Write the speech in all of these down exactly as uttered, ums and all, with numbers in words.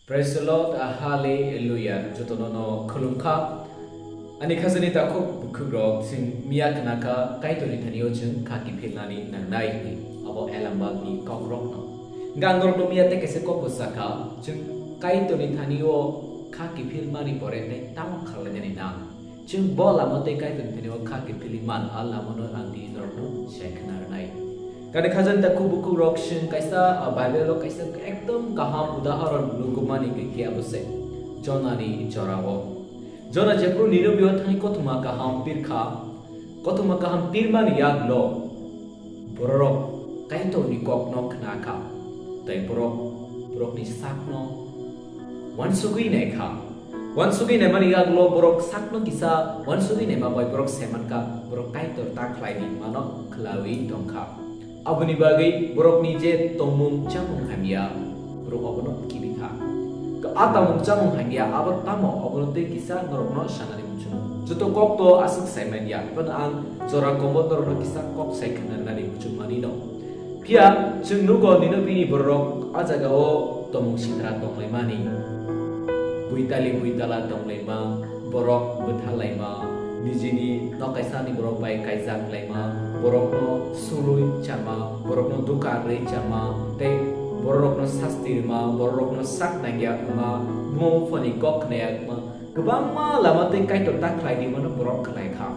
Praise the Lord, ah, hallelujah. Jotono no khulumkha. Ani khajani takhuk bukhukrok, chwng miya khna kha Kaitorni thani-o chwng kha kiphilnani nangnai hwnwi. Abo Elambakni kokrokno. Hwnkhe ang norokno miya tei kaisa kokbo sakha, chwng Kaitorni thani-o kha kiphilmani pore tei tamo kharlainani nang. Chwng bo lama tei Kaitorni thani-o kha kiphilwi man, a lamano ang tini norokno sai khna rwnai. Gana khajani takhuk bukhukrok, chwng kaisa, ah, Bible-o kaisa ekdom kaham udahoron nugumani hwnkhe abo se Jonani jorao. Jona jephru Ninobio thangwi kothoma kaham pirkha, kothoma kaham pirmani yaklo bororok Kaitorni kokno khna kha, tei borok borokni sakno uansugwi nai kha. Uansugwi naimani yaklo borok sakno kisa uansugwi naima bai borok se man kha, borok Kaitor ta khlaini mano khlawi tong kha. Aboni bagwi borokni je tongmung chamung hamya, borok abono kibi kha. A tongmung chamung hamya abo tamo, abono tei kisa norokno sanani muchungo. Joto kokto aswk sai man ya, phano ang jora kombo norokno kisa kok sai khna rwnani muchungmani no. Phiya chwng nugo Ninobini bororok a jagao tongmung sitra tonglaimani. Buitali buitala tonglaima, borok bwthalaima, nijini nok kaisani borok bai kaijak laima, borokno surwi chama, borokno duka rwi chama, tei bororokno sasti rwma, bororokno sak nangya wngma, buma buphani kok khnaya wngma, kwbangma lama tei Kaitor ta khlai di mano borok khlai kha.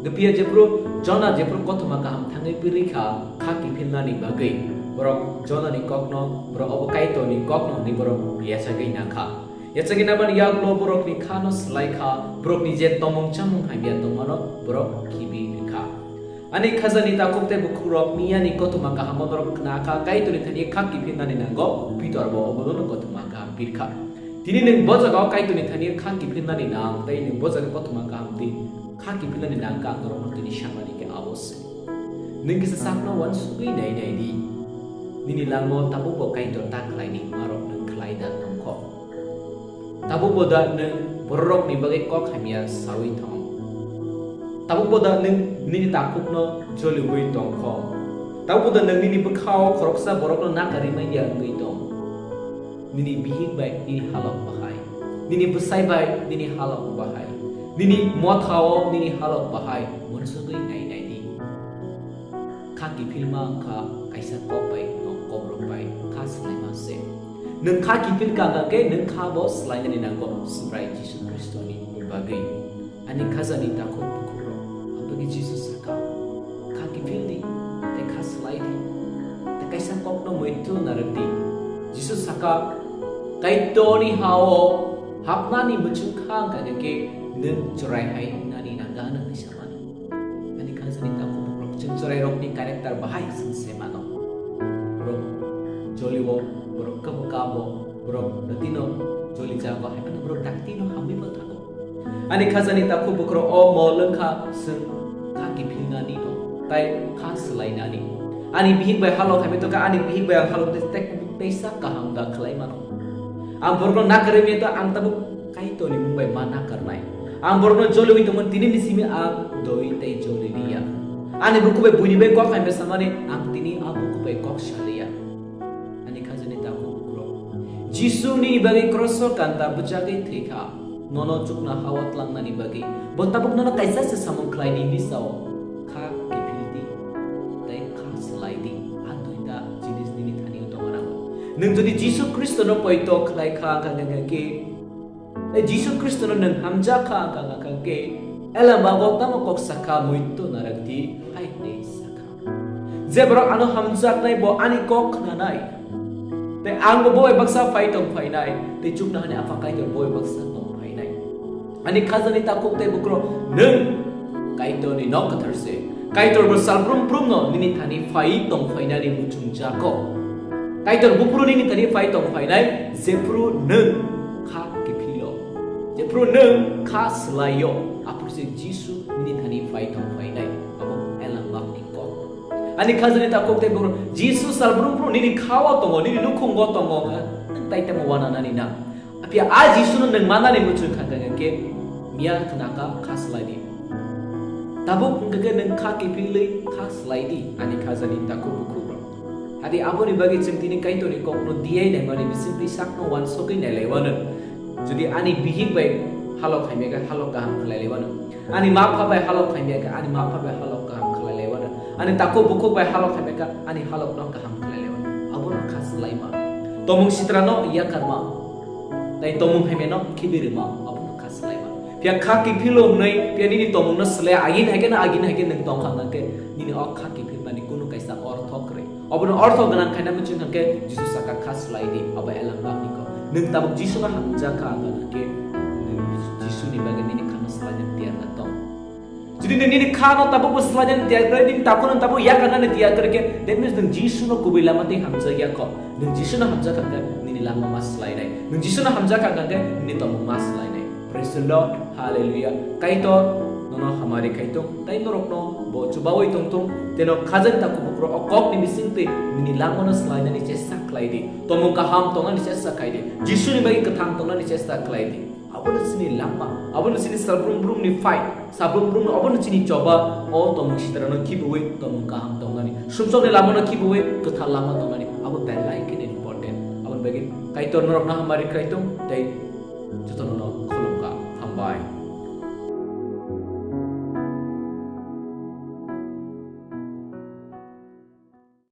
Phiya jephru Jona jephru kothoma kaham thangwi pirwi kha, kha kiphilnani bagwi, borok Jonani kokno, borok obo Kaitorni kokno hwnwi borok yachagwi na kha. Yachagwi namani yaklo borokni khano slai kha, borokni je tongmung chamung hamya tongmano borok khibi rwkha. Ani khajani takhuk tei bukhukrok, miyani kothoma kahamo norok khna kha, Kaitorni thani kha kiphilnani nango, Pitor bo obono kothoma kaham pirkha. Tini nwng bo jagao Kaitorni thani kha kiphilnani nang, tei nwng bo jaga kothoma kaham di kha kiphilnani nang kha, ang norokno tini samani khe abo se. Nwng kisa sakno uansugwi nai nai di. Nini langmao tabukbo Kaitor ta khlaini, marok nwng khlai da tongkho. Tabukbo da nwng bororokni bagwi kok hamya saui thong? Tabukbo da nwng nini takhukno joliui tongkho? Tabukbo da nwng nini bwkhao khoroksa borokno nakarwi manya wngwi tong? Nini bihik bai nini halok bahai, nini bwsai bai nini halok bahai, nini mothao nini halok bahai, uansugwi nai nai di. Kha kiphilma wngkha kaisa kok bai, no kokrok bai kha swlaima se. Nwng kha kiphil kha khe nwng kha bo swlainani nango Subrai Jisu Khristoni bagwi. Ani khajani takhuk bukhukrok, aboni Jisu saka, kha kiphil di, tei kha swlai di, tei kaisa kokno muitu narwk di. Jisu saka, Kaitorni hao hapnani muchung kha wngkha khe nwng chwrai hai wngnani nangga hwnwi samani. Ani khajani takhuk bukhukrok, chwng chwrairokni character bahai chwng se mano. Borok jolio, borok kabo kabo, borok datino joli jago, hai phano borok daktino hamwi bo thango. Ani khajani takhuk bukhukrok, o mol wngkha chwng kha kiphilnani no, tai kha swlainani. Ani bihik bai halok hamwi tongkha, ani bihik bai ang halok tei, tei, teisa kaham da khlai mano. Ang borokno nakarwi manya to ang tabuk Kaitorni mung bai ma nakarnai. Ang borokno joliui tongmani tini ni simi ang doi tei joli liya. Ani buku bai buini bai kok hamya samani ang tini a buku bai kok saliya. Ani khajani takhuk bukhukrok, Jisu nini bagwi kroso kanta bwchagwi thwi kha, nono chukna hao tlangnani bagwi. Bo tabuk nono kaisa se samung khlaini hwnwi sao. Kha kiphil di, tei kha swlai di. A duita jinis nini thani wng tongma nango. Nwng jodi Jisu Khristono poito khlai kha, kha, kha, kha, khe, tei Jisu Khristono nwng hamjak kha, kha, kha, kha, khe, Elambak tamo kok sakha, muitu narwk di, hai hwnwi sakha. Je borok ano hamjaknai, bo ani kok khnanai. Tei ang bo bai baksa phai tong phainai, tei chuknohani Apha Kaitor bo bai baksa tong phainai. Ani khajani takhuk tei bukhukrok, nwng Kaitorni nok kwthar se. Kaitor bo salbrum brumno nini thani phai tong phainani muchung jako. Kaitor buphuru nini thani phai tong phainai, jephuru nwng kha kiphilo, jephuru nwng kha swlaio, aphuru se Jisu nini thani phai tong phainai. Abo Elambakni kok. Ani khajani takhuk tei bukhukrok, Jisu salbrum brumno nini khao tongo, nini nukhungo tongo, nwng tai tamo uananani na? Phiya a Jisuno nwng manani muchung kha kha khe miya khna kha, kha swlai di. Tabuk wngkha khe nwng kha kiphilwi kha swlai di, ani khajani takhuk bukhukrok. Adi aboni bagwi chwng tini Kaitorni kokno diyai naimani bisingtwi sakno uansugwi nailaiwano. Jodi ani bihik bai halok hamya khe halok kaham khlailaiwano. Ani ma pha bai halok hamya khe ani ma pha bai halok kaham khlailaiwano. Ani takhuk bukhuk bai halok hamya khe ani halokno kaham khlailaiwano. Abono kha swlaima. Tomung sitrano yakarma. Tai tomung hamyano khibi rwma. Abono kha swlaima. Phiya kha kiphilo hwnwi phiya nini tomungno swlaiya agin hai khe na agin hai khe nwng tongkha hwnkhe nini o kha kiphilmani kunu kaisa ortho kwrwi. Obono ortho gwnang khaina muchung kha khe Jisu saka kha swlai di, abo elang bangni kok. Nwng tabuk Jisuno hamjak kha hwnkha khe nwng Jisuni bagwi nini khano swlaina tiyar kha tong. Jodi nwng nini khano tabuk bo swlaina tiyar kwrwi, nini takhukno tabuk yakarnani tiyar kwrwi khe, that means nwng Jisuno kubui lama tei hamjak ya kho. Nwng Jisuno hamjak kha khe nini lama ma swlainai. Nwng Jisuno hamjak kha khe nini tomung ma swlainai. Praise the Lord. Hallelujah. Kaitor nono hamari khai tong, tai norokno bo chubawi tong tong, teno khajani takhuk bukhuk o kokni bisingtwi nini lamano swlainani chesta khlai di. Tomung kaham tongnani chesta khlai di. Jisuni bagwi kwthang tongnani chesta khlai di. Abono chini lama, abono chini salbrum brumni fight, salbrum brumno abono chini choba, o tomung sitrano khibiwi tomung kaham tongnani, sumsokni lamano khibiwi kwthar lama tongnani, abo belai kheno important. Aboni bagwi Kaitor norokno hamari khai tong, tei jotono khulumkha. Hambai.